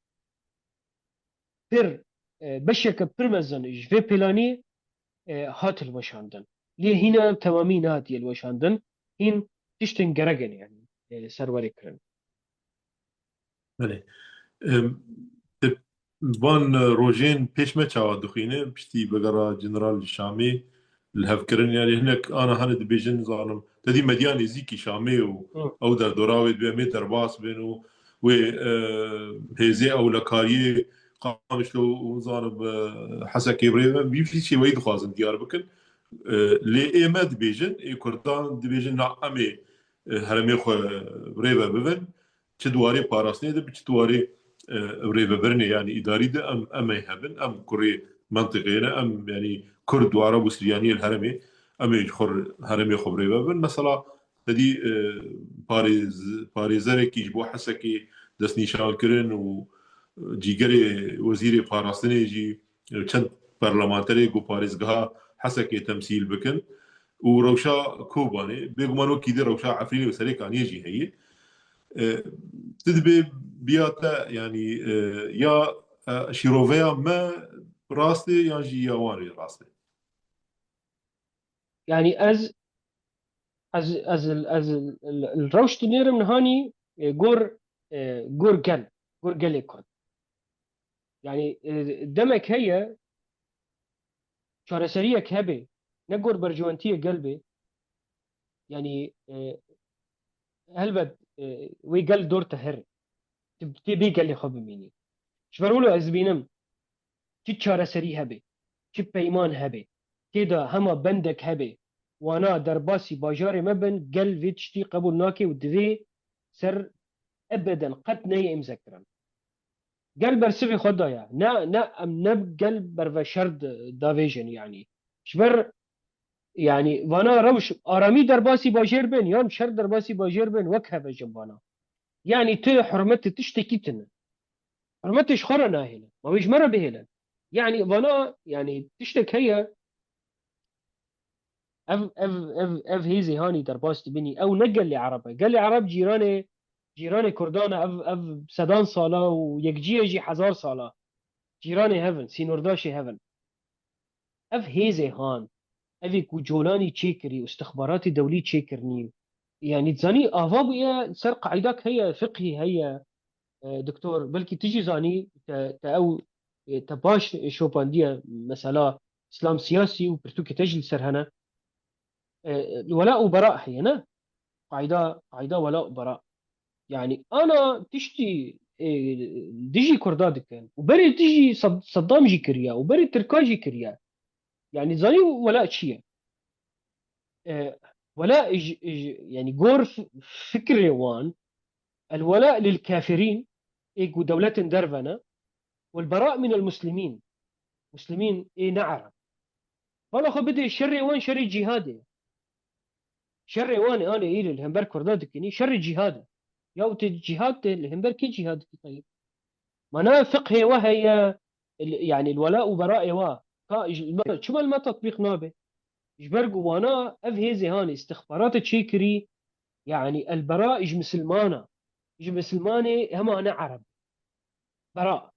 pir, e, beşeke pir mezin ji vê planî, e, hat hilweşandin. Lê hîna temamî nehatiye hilweşandin. Hîn tiştên gerek in, yanî, e, ser werê kirin. Belê. Em, te van rojên pêş me çawa dixwîne, piştî vegera General li Şamê, li hevkirin, yanî hinek ana hene dibêjin, nizanim, te dî medya nêzîkî Şamê û Hı. ew derdora wê dibê em ê derbas bin û wê, e, hêzê ewlekariyê Qamişlo û, nizanim, e, Hesekê bi rê ve, vî, vî şêweyî dixwazin diyar bikin. E, lê ê me dibêjin, ê Kurdan dibêjin, na, em ê, e, herêmê xwe bi rê ve bibin. Çi di warê parastinê de bi, çi di warê, e, rêvebirinê, yanî îdarî de em, em ê hebin, em kurê mentiqê ne, em, yanî Kurd û Arab û Siryaniyê li herêmê, em ê ji xwe herêmê xwe bi rê ve bibin. Mesela, te dî, e, parêz-, parêzerekî ji bo Hesekê destnîşan kirin û, e, cîgerê wezîrê parastinê jî, e, çend parlamenterê ku parêzgeha Hesekê temsîl bikin û rewşa Kobanê, bêguman wekî dî rewşa Efrînê û Serêkaniyê jî heye. E, tu dibê biya te, yanî, e, ya, e, şîroveya me rast e, yan jî ya wan rê rast e? Yanî ez, ez, ez, ez, ez rewş dinêrim nihanî, e, gor, e, gor gel, gor gelê Kurd. Yanî, e, demek heye, çareseriyek hebe, ne gor berjewentiyê gel be, yanî, e, helbet, e, wê gel dor te here. Tu, tu bê gelê xwe bimînî. Ji ber wilo ez dibînim, çi çareserî hebe, çi peyman hebe, tê de hema bendek hebe, wana derbasî bajarê me bin, gel vê tiştî qebûl nake û divê ser ebeden qet neyê îmzekirin. Gel bersivê xwe daye. Ne, ne, em ne gel berve şer di-, davêjin, yanî. Ji ber, yanî, vana rewş aramî derbasî bajêr bin, yan şer derbasî bajêr bin, wek hevejin vana. Yanî, tu hurmetê tiştekî tune. Hurmetê ji xwe re nahêlin. Ma wê ji me re bihêlin. Yanî, vana, yanî, tiştek heye, Ev, ev, ev, ev hêzê hanî derbas dibinî. Ew ne gelê Ereb e. Gelê Ereb cîranê, cîranê Kurdan e. Ev, ev sedan sala û yekciye jî hezar sala. Cîranê hev in, sînordaşê hev in. Ev hêzê han, evê ku Colanî çêkirî û istixbaratê dewlî çêkirinî, yanî zanî ava bûye ser qaidak heye, fiqhî heye, e, doktor, belkî tu jî zanî, te, te ew, e, te baş şopandiye mesela Îslam siyasî û pirtûkê te jî li ser hene. E, wela û bera heye, ne? Qayda, qayda wela û bera. Yanî ana tiştî, e, dijî Kurda dikin û berê dijî Sad-, Saddam jî kiriye û berê Tirka jî kiriye. Yanî zanî wela çi ye? E, wela ji, ji, yanî gor f-, fikrê wan, el wela lil kafirîn, ê ku dewletên derve ne, wel bera min el muslimîn. Muslimîn ê ne Ereb. Bala xwe bidê şerê wan şerê cîhadê. Şerê wan ê anê îrê li hember Kurda dikinî, şerê cîhad e. Ya û tê cîhad tê li hember kê cîhad dikî tayê? Mana fiqhê we heye, el-, yanî el wela û beraê we. Ka ji, me, çima li me tatbîq nabe? Ji ber ku wana ev hêzê hanê istixbarata çêkirî, yanî el bera ji misilmana. Ji misilmanê hema ne Ereb. Bera.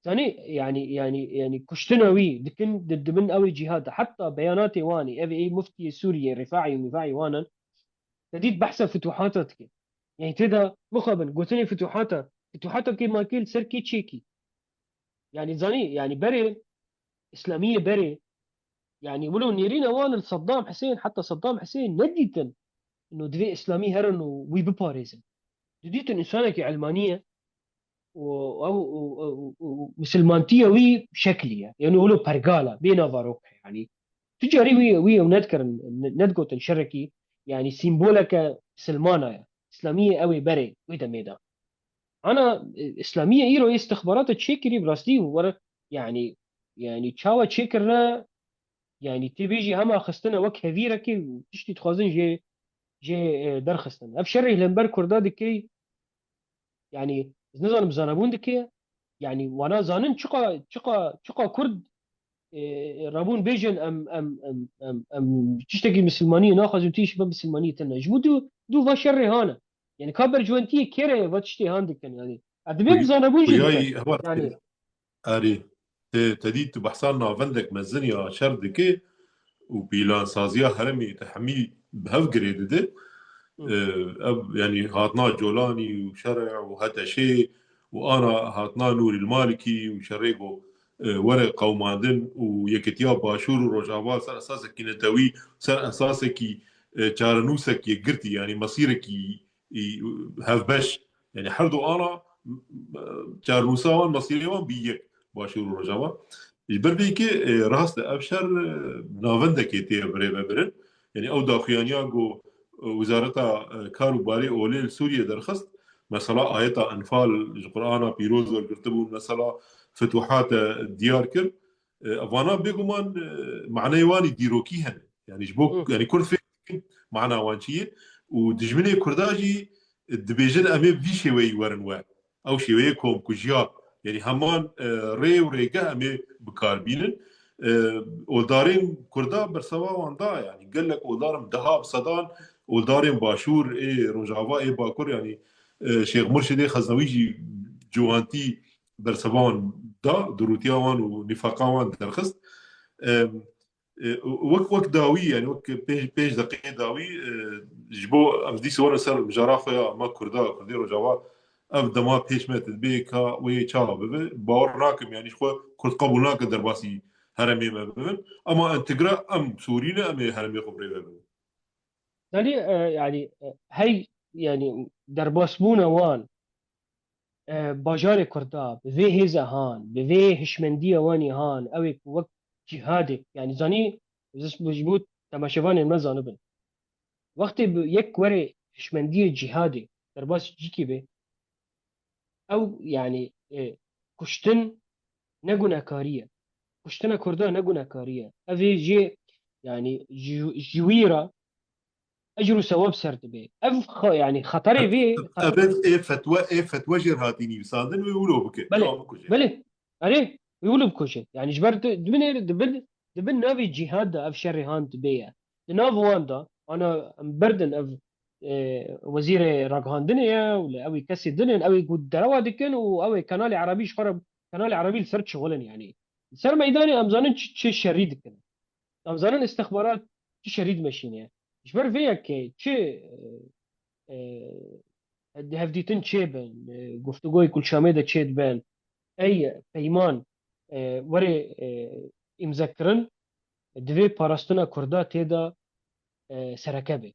Zanî, yanî, yanî, yanî kuştina wî dikin, di, dibin ew ê cîhad de. Heta beyanatê wan ê, ev ê muftiyê Sûriyê, Rîfaî û Mîfaî wan in, te dît behsa fituhata dike. Yanî tê de mixabin, gotinê fituhata, fituhata kê ma kê li ser kê çêkî. Yanî zanî, yanî berê, Îslamiyê berê, yanî wilo nêrîna wan li Saddam Hisên, heta Saddam Hisên nedîtin, ino divê Îslamî herin û wî biparêzin. Didîtin însanekî Elmanî ye, û ew, û, û, û, û misilmantiya wî şeklî ye. Yanî wilo pergal e, bê navarok e. Yanî tu carî wî, wî ew nedikirin, ne-, nedigotin şerekî, yanî sîmboleke misilmana ye. Îslamiyê ew ê berê wê demê de. Ana, e, Îslamiyê îro yê istixbarata çêkirî bi rastî were, yanî, yanî çawa çêkirine, yanî tê bêjî hema xistine wek hevîrekê û tiştî dixwazin jê, jê, e, derxistin. Ev şerê li hember Kurda dikey, yanî, ez nizanim zanebûn dike, yanî, wana zanin çiqa, çiqa, çiqa Kurd, e, rabûn bêjin em, em, em, em, em tiştekî misilmaniyê naxwazin, tu yî şibe misilmaniyê tune. Ji bo dû, dû va şerê hane. Yanî, ka bercwentiyê kê re ye, va tiştê han dikin, yanî. Ez dibêm zanebûn jî Xuya dikin. Yî heval Yanî, Erê, te, te dît tu behsa navendek mezin ya şer dike û pîlansaziya herêmê te hemî bi hev girê dide. Hı. Ee, ev, yanî hatina Colanî û Şerê û HTŞê û ana hatina Nûrîl Malikî û şerê ku, e, were qewimandin û yekitiya Başûr û Rojava ser esasekî netewî, ser esasekî, e, çarenûsek yekgirtî, yanî mesîrekî, î, hevbeş. Yanî her du ana, m-, m-, çarnûsa wan, mesîrê wan bî yek, Başûr û Rojava. Ji ber vê yekê, e, rast e, ev şer, e, navendekê tê birêvebirin. Yanî ew daxuyaniya ku, e, Wezareta, e, Kar û Barê Olê li Sûriyê derxist, mesela ayeta Enfal ji Qur'ana pîroz wergirtibûn, mesela fituhate diyar kir. E, vana bêguman, e, maneyê wan î dîrokî hene. Yanî ji bo, Hı. yanî Kurd fêm dikin mana wan çi ye û dijminê Kurda jî dibêjin em ê bi vî şêweyî werin we. Ew şêweyê komkujiya, yanî heman, e, rê û rêgeh em ê bi kar bînin. E, oldarên Kurda berseva wan da, yanî gelek oldar in, deha bi sedan oldarên Başûr, ê Rojava, ê Bakur, yanî, e, Şêx Murşidê Xeznewî jî ciwantî berseva wan da, durûtiya wan û nîfaqa wan derxist. E, E, wek, wek dawî, yanî wek pênc, pênc deqeyê dawî, e, ji bo em dîsa werin ser mijara xwe ya me Kurda, Kurdê Rojava, ev dema pêş me dibê ka wê çawa bibe, bawer nakim, yanî ji xwe Kurd qebûl nake derbasî herêmê me bibin. Ema entegra em Sûrî ne, em ê herêmê xwe birêve bibin. Yanî, e, yanî, e, hey, yanî derbasbûna wan, e, bajarê Kurda, bi vê hêza han, bi vê hişmendiya wanî han, ew ê ku wek cîhadê, yanî zanî, ji, ji bo temaşevanên me zanibin. Wextê bi yek were hişmendiyê cîhadê, derbas cîkê be, ew, yanî, e, kuştin ne gunekarî ye. Kuştina Kurda ne gunekarî ye. Ev ê jê, yanî, ji, ji wî re ecr û sewab ser dibe. Ev xa-, yanî xeterê vê, Ev, ev ê fetwe, ê fetwe jêr hatî nivîsandin, wê wilo bike. Belê, Tamam, bikuje. belê. Erê, wê wilo bikuje. Yanî ji ber tu, dibinê, dibin, dibin navê cîhad de ev şerê han dibe ye. Di nav wan de, ana em berdin ev, e, wezîrê ragihandinê ye û li ew ê kesê din in, ew ê ku derewa dikin û ew ê kanalê erebî ji xwe re, kanalê erebî li ser dişixulin, yanî. Li ser meydanê em zanin çi, çi şerî dikin. Em zanin istixbarat çi şerî dimeşîne. Ji ber vê yekê çi, e, e, hevdîtin çêbin, e, guftûgoyê ku li Şamê de çêdibin, ey peyman, e, were, e, îmzekirin, divê parastina Kurda tê de, e, sereke be.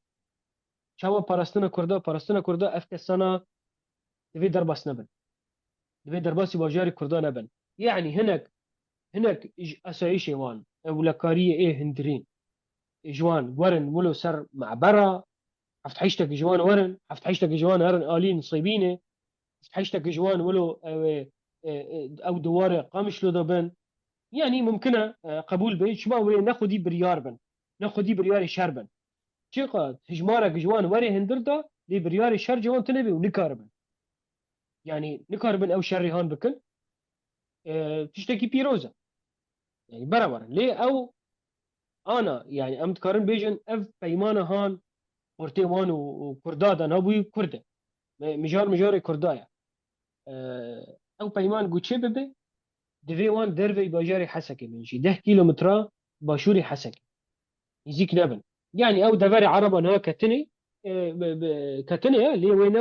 Çawa parastina Kurda? Parastina Kurda ev kesana divê derbas nebin. Divê derbasî bajarê Kurda nebin. Yanî hinek, hinek ji esayîşê wan, ewlekariyê ê hundirîn, ji wan werin wilo ser mebera, heft heştek ji wan werin, heft heştek ji wan herin alî Nisêbînê, heft heştek ji wan wilo ew ê, e, e, ew di warê Qamişlo de bin. Yanî mumkin e, e, qebûl be, çima wê ne xwedî biryar bin, ne xwedî biryarê şer bin. Çiqas hijmarek ji wan were hundir de, lê biryarê şer ji wan tune be û nikaribin. Yanî nikaribin ew şerê han bikin. E, tiştekî pîroz e. Yanî beraber in. Lê ew ana, yanî em dikarin bêjin ev peymana han ortê wan û, û Kurda de nabûyî Kurd e. Me-, mijar mijarê Kurda ye. E, ew peyman ku çê bibe, divê wan derveyî bajarê Hesekê bin jî. Deh kîlometra başûrê Hesekê. Nîzîk nebin. Yanî ew deverê Ereba niha ketinê, e, bi, bi, ketinê ye, lê wê ne,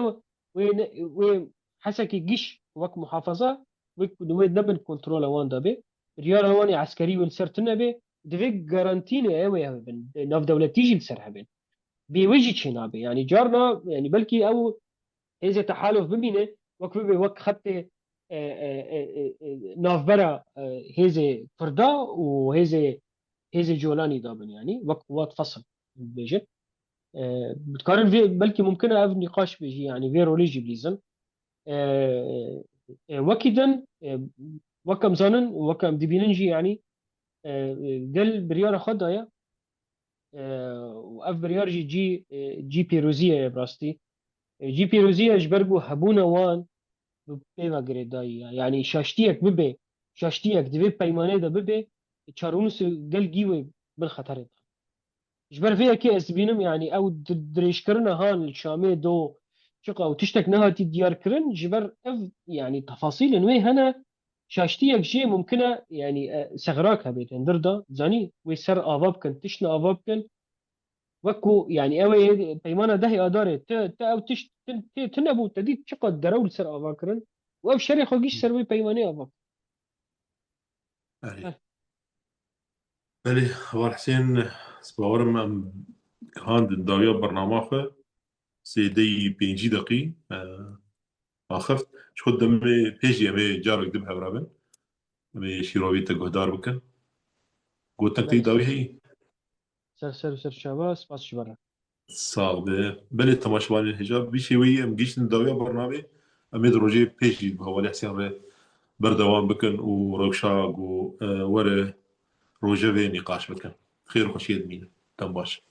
wê ne, wê Hesekê giş wek muhafaza, wê, wê nebin kontrola wan de be. Biryara wan ê eskerî wê li ser tune be. Divê garantînê ew ê hebin. Navdewletî jî li ser hebin. Bê wê jî çênabe. Yanî carna, yanî belkî ew hêzê tehalof bimîne, wek bibe wek xetê, e, e, e, e, e, navbera, e, hêzê Kurda û hêzê, hêzê Colanî dabin, yanî wek quwat fesl bibêjin. E, dikarin vê, belkî mumkin e ev nîqaş bê jî, yanî vê rolê jî bilîzin. E, e, wekî din, e, wek em zanin, wek em dibînin jî, yanî, e, e, gel biryara xwe daye. E, û ev biryar jî cî, e, cî pêrozî ye, bi rastî. E, cî pêrozî ye ji ber ku hebûna wan bi pê ve girêdayî ye. Yanî şaştiyek bibe, şaştiyek di vê peymanê de bibe, çarenûsê gel gî wê bin xeterê de. Ji ber vê yekê ez dibînim, yanî ew di-, dirêjkirina han li Şamê do çiqa û tiştek nehatî diyarkirin, ji ber ev, yanî tefasîlên wê hene, şaştiyek jê mumkin e, yanî, e, sexrak hebe di hundir de, zanî, wê ser ava bikin, tiştine ava bikin. Wek ku, yanî, ew ê peymana dehê Adarê, ti, ti ew tişt, ti, ti, ti nebû, te dît çiqas derew li ser ava kirin û ev şerê xwe gîş ser wê peymanê ava kir. Erê. Heh. Belê, Heval Husên, ez bawer im em gihandin dawiya bernama xwe, sêdeyî pêncî deqî, e, axift. Ji xwe demê pêşî em ê carek din bi hev re bin. Em ê şîrovî te guhdar bikin. Gotek te Belê. Dawî heyî? Ser ser û ser çava, spas ji we re. Sax be. Belê temaşevanên hêja, bi vî şêweyî em gihîştin dawiya bernamê. Em ê di rojê pêşî bi Hevalê Husên re berdewam bikin û rewşa ku, e, were rojevê nîqaş bikin. Xêr û xweşiyê dimînin. Dem baş.